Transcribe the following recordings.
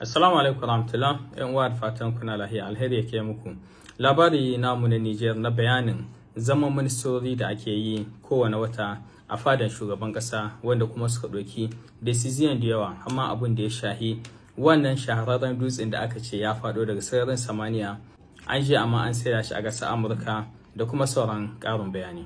Assalamu alaikum warahmatullah, yan uwa, da fatan kuna lahiya. Alheri yake muku. Labari namu na Niger na bayanin zaman ministori da ake yi kowane wata a fadan shugaban kasa, wanda kuma suka ɗauki décision da yawa, amma abun da ya shahi wannan shahararren dutsen da aka ce ya faɗo daga sararin samaniya, an je amma an saida shi a ƙasar Amurka, da kuma sauran ƙarin bayani.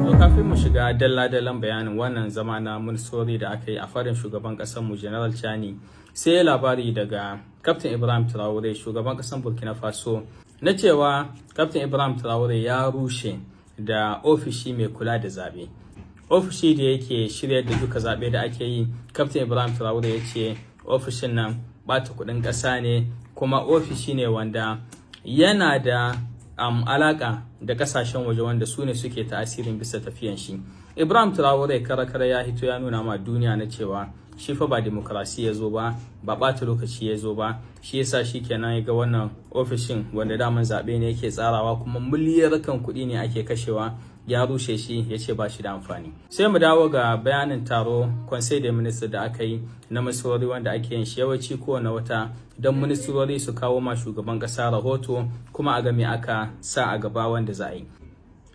To, kafin mu shiga dalla-dallan bayanin wannan zama na ministori da aka yi a fadan shugaban ƙasar mu General Tchiani, sai labari daga Captain Ibrahim Traore, shugaban ƙasar Burkina Faso, na cewa Captain Ibrahim Traore ya rushe da ofishi mai kula da zaɓe. Ofishi da yake shirya da duka zaɓe da ake yi, Captain Ibrahim Traore ya ce ofishin nan ɓata kuɗin ƙasa ne, kuma ofishi ne wanda yana da alaka da kasashen waje wanda su ne suke ta'asirin bisa tafiyan shi. Ibrahim Traore kara-kara ya hito ya nuna ma duniya na cewa shi fa ba demokrasi ya zo ba, ba ɓata lokaci ya zo ba. Shi yasa shi kenan ya ga wannan ofishin, wanda daman zaɓe ne yake tsarawa kuma miliyarkan kuɗi ne ake kashewa, ya rushe shi, ya ce ba shi da amfani. Sai mu dawo ga bayanin taro Conseil des ministres da aka yi na ministrori, wanda ake yin shi yawanci kowane wata don ministrori su kawo ma shugaban kasa rahoto, kuma a ga me aka sa a gaba wanda za a yi.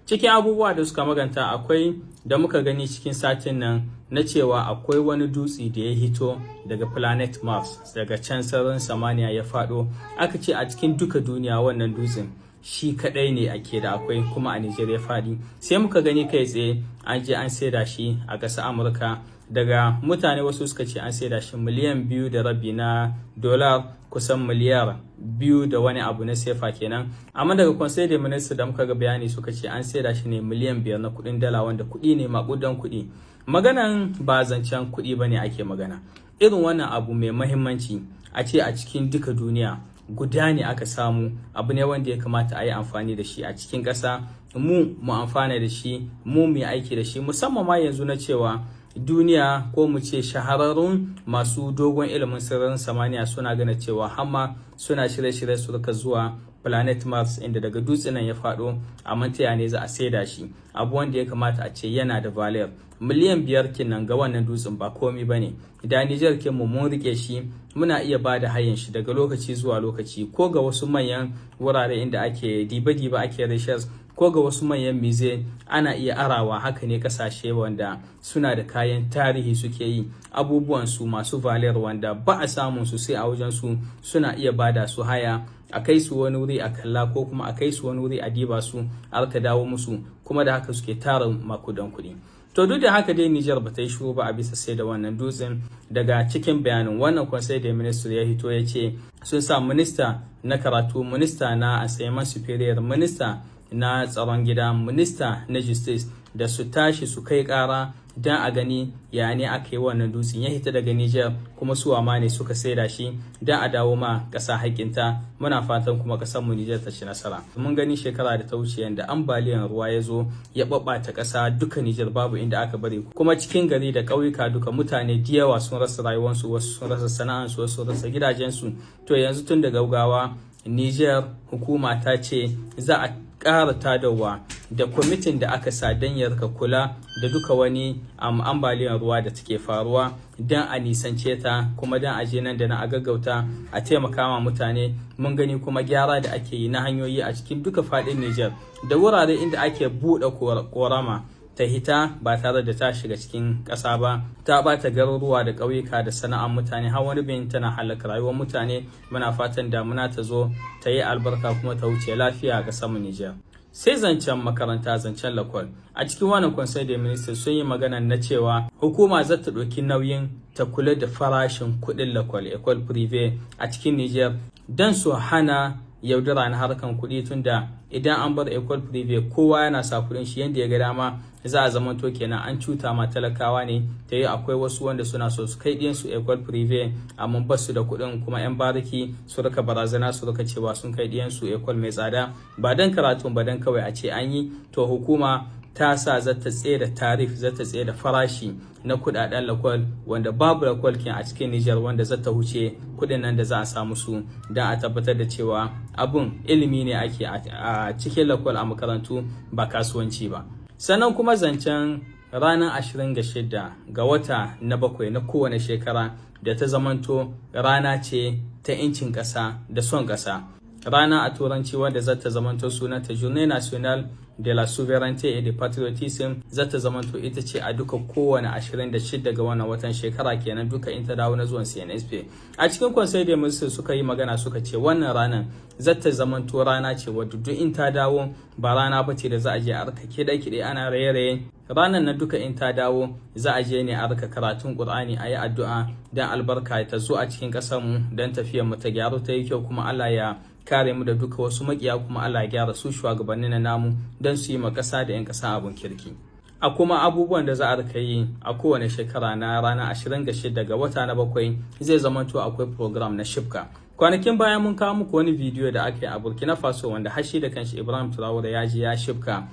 Cikin abubuwa da suka maganta, akwai da muka gani cikin satin nan na cewa akwai wani dutse da ya hito daga planet Mars, daga can sararin samaniya ya faɗo. Aka ce a cikin duka duniya wannan dutsen shi kadai ne ake da akwai, kuma a Nijar ya faɗi. Sai muka gani kai tsaye an je an saida shi a ƙasar Amurka. Daga mutane wasu suka ce an saida shi miliyan 2.5 na dolar, kusan miliyar 2 da wani abu na sefa kenan. Amma daga Conseil des ministres da muka ga bayani, suka ce an saida shi ne miliyan 5 na kuɗin dala, wanda kuɗi ne maƙudan kuɗi. Maganan ba zancen kuɗi ba ne ake magana. Irin wannan abu mai mahimmanci, a ce a cikin duka duniya guda ne aka samu, abu ne wanda ya kamata a yi amfani da shi a cikin ƙasa, mu mu amfana da shi, mu mu yi aiki da shi, musamman ma yanzu na cewa duniya, ko mu ce shahararrun masu dogon ilimin sararin samaniya, suna gana cewa hamma suna shirye-shirye su rika zuwa planet Mars, inda daga dutsen nan ya faɗo. A mantaya ne za a saida shi? Abu wanda ya kamata a ce yana da valeur, miliyan 5 kenan ga wannan dutsen ba komi ba ne. Da Nijar mu mun rike shi, muna iya ba da hayan shi daga lokaci zuwa lokaci, ko ga wasu manyan wurare inda ake diba-diba, ake research, ko ga wasu manyan musée ana iya arawa. Haka ne kasashe wanda suna da kayan tarihi suke yi, abubuwan su masu valeur wanda ba a samun su sai a wajen su, suna iya bada su haya, a kai su wani wuri a kalla, ko kuma a kai su wani wuri a diba su, aka dawo musu, kuma da haka suke tara makudan kuɗi. To, duk da haka dai Nijar ba ta yi shiru ba a bisa sai da wannan dutsen. Daga cikin bayanin wannan Conseil des ministres, ya hito ya ce sun sa minista na karatu, minista na enseignement supérieur, minista na tsaron gida, minista na justice, da su tashi su kai kara don a gani ya ne aka yi wannan dutsen ya hita daga Niger, kuma su ma ne suka saida shi, don a dawo ma ƙasa haƙƙinta. Muna fatan kuma ƙasar mu Niger ta ci nasara. Mun gani shekara da ta wuce yanda ambaliyan ruwa ya zo ya ɓaɓɓata ƙasa duka Niger, babu inda aka bari, kuma cikin gari da ƙauyuka duka, mutane da yawa sun rasa rayuwarsu, wasu sun rasa sana'ansu, wasu sun rasa gidajensu. To, yanzu tun da gaugawa Niger hukuma ta ce za a ƙara tadarwa da kwamitin da aka sa don ya rika kula da duka wani ambaliyar ruwa da take faruwa, don a nisance ta, kuma don a je nan da nan a gaggauta a taimaka ma mutane. Mun gani kuma gyara da ake yi na hanyoyi a cikin duka faɗin Niger, da wurare inda ake buɗe korama ta hita ba tare da ta shiga cikin ƙasa ba, ta ɓata garuruwa da ƙauyuka da sana'ar mutane, har wani bin tana halaka rayuwar mutane. Muna fatan damuna ta zo ta yi albarka kuma ta wuce lafiya a ƙasar mu Nijar. Sai zancen makaranta, zancen lakwal. A cikin wannan Conseil des ministres sun yi magana na cewa hukuma za ta ɗauki nauyin ta kula da farashin kuɗin lakwal, école privée, a cikin Niger, don su hana yaudara na harkan kuɗi, tunda idan an bar école privée kowa yana sa kuɗin shi yadda ya ga dama, za a zamanto kenan an cuta ma talakawa ne. Ta yi akwai wasu wanda suna so su kai ɗiyansu école privée amma ba su da kuɗin, kuma 'yan bariki su rika barazana, su rika cewa sun kai ɗiyansu école mai tsada ba don karatun ba, don kawai a ce an yi. To, hukuma ta sa za ta tsaye tarif, za ta tsaye da farashi na kudaden lakwal, wanda babu lakwal kin a cikin Nijar wanda za ta huce kudin nan da za a samu su, don a tabbatar da cewa abun ilimi ne ake a cikin lakwal, a makarantu, ba kasuwanci ba. Sannan kuma zancen Ranar 26 ga wata na bakwai na kowane shekara da ta zamanto rana ce ta 'yancin ƙasa da son ƙasa. Rana a Turanci wanda za ta zamanto sunanta Journée Nationale de la Souveraineté et de Patriotisme, za ta zamanto ita ce a duka kowane 26 ga wannan watan shekara kenan, duka in ta dawo na zuwan CNSP. A cikin Conseil des Ministres suka yi magana, suka ce wannan ranar za ta zamanto rana ce wadda duk in ta dawo ba rana ba ce da za a je a rika kiɗe-kiɗe ana raye-raye. Ranar na duka in ta dawo za a je ne a rika karatun Qur'ani, a yi addu'a don albarka ta zo a cikin ƙasarmu, don tafiyar mu ta gyaru ta yi kyau, kuma Allah ya kare mu da duka wasu makiya, kuma Allah ya gyara su shugabannin na namu don su yi ma ƙasa da 'yan ƙasa abun kirki. A kuma abubuwan da za a rika yi a kowane shekara na ranar 26 ga wata na bakwai, zai zamanto akwai program na shifka. Kwanakin baya mun kawo muku wani bidiyo da aka yi a Burkina Faso, wanda hashi da kanshi Ibrahim Traore ya je ya shifka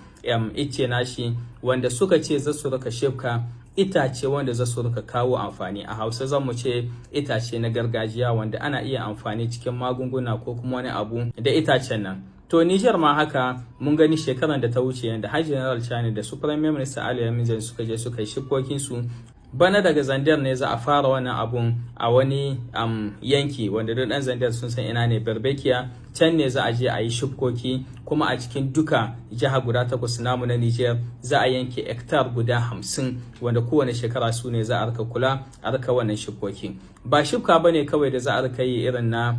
ice nashi, wanda suka ce za su rika shifka itace wanda za su rika kawo amfani. A Hausa zan mu ce itace na gargajiya wanda ana iya amfani cikin magunguna ko kuma wani abu da itacen nan. To, Niger ma haka mun gani shekaran da ta wuce yadda har General Chani da su Prime Minister Ali Lamin suka je suka yi shifkokin su. Bana daga Zandar ne za a fara wannan abun a wani yanki wanda duk dan Zandar sun san ina ne, Berbekiya. Can ne za a je a yi shifkoki, kuma a cikin duka jiha guda takwas namu na Niger za a yanke hectare guda 50, wanda kowane shekara su ne za a rika kula a rika wannan shifkoki. Ba shifka bane kawai da za a rika yi irin na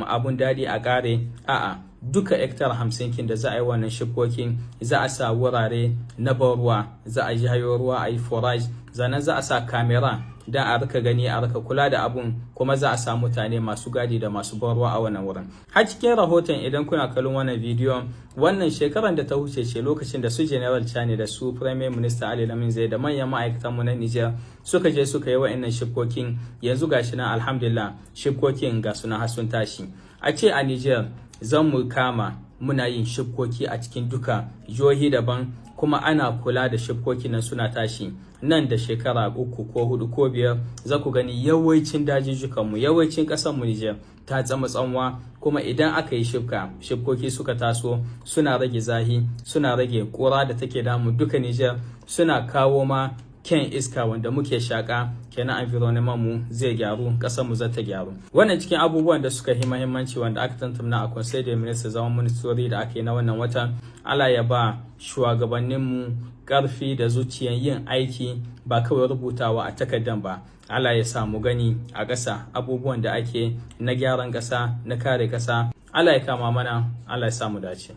abun daɗi a ƙare. A'a, duka hectare 50 kin da za a yi wannan shifkokin, za a sa wurare na ban ruwa, za a jayo ruwa a yi forage, sannan za a sa camera don a rika gani, a rika kula da abun, kuma za a sa mutane masu gadi da masu ban ruwa a wannan wurin. Har cikin rahoton, idan kuna kallon wannan bidiyon, wannan shekaran da ta wuce ce lokacin da su General Chani da su Prime Minister Ali Lamin Zai da manyan ma'aikatan mu na Niger suka je suka yi wa'annan shifkokin. Yanzu gashi nan, alhamdulillah, shifkokin ga suna har sun tashi. A ce a Niger zan mu kama muna yin shifkoki a cikin duka jihohi daban, kuma ana kula da shifkokin nan suna tashi, nan da shekara 3 ko 4 ko 5 za ku gani yawancin dajijjukanmu, yawancin ƙasarmu Niger ta tsama tsanwa. Kuma idan aka yi shifka, shifkoki suka taso, suna rage zahi, suna rage ƙura da take damu duka Niger, suna kawo ma kyan iska wanda muke shaƙa. Kenan environment mu zai gyaru, ƙasar mu za ta gyaru. Wannan cikin abubuwan da suka yi muhimmanci wanda aka tantamna a Conseil des Ministres, zaman ministori da aka yi na wannan watan. Allah ya ba shugabanninmu ƙarfi da zuciyan yin aiki, ba kawai rubutawa a takardan ba. Allah ya sa mu gani a ƙasa abubuwan da ake na gyaran ƙasa, na kare ƙasa. Allah ya kama mana, Allah ya sa mu dace.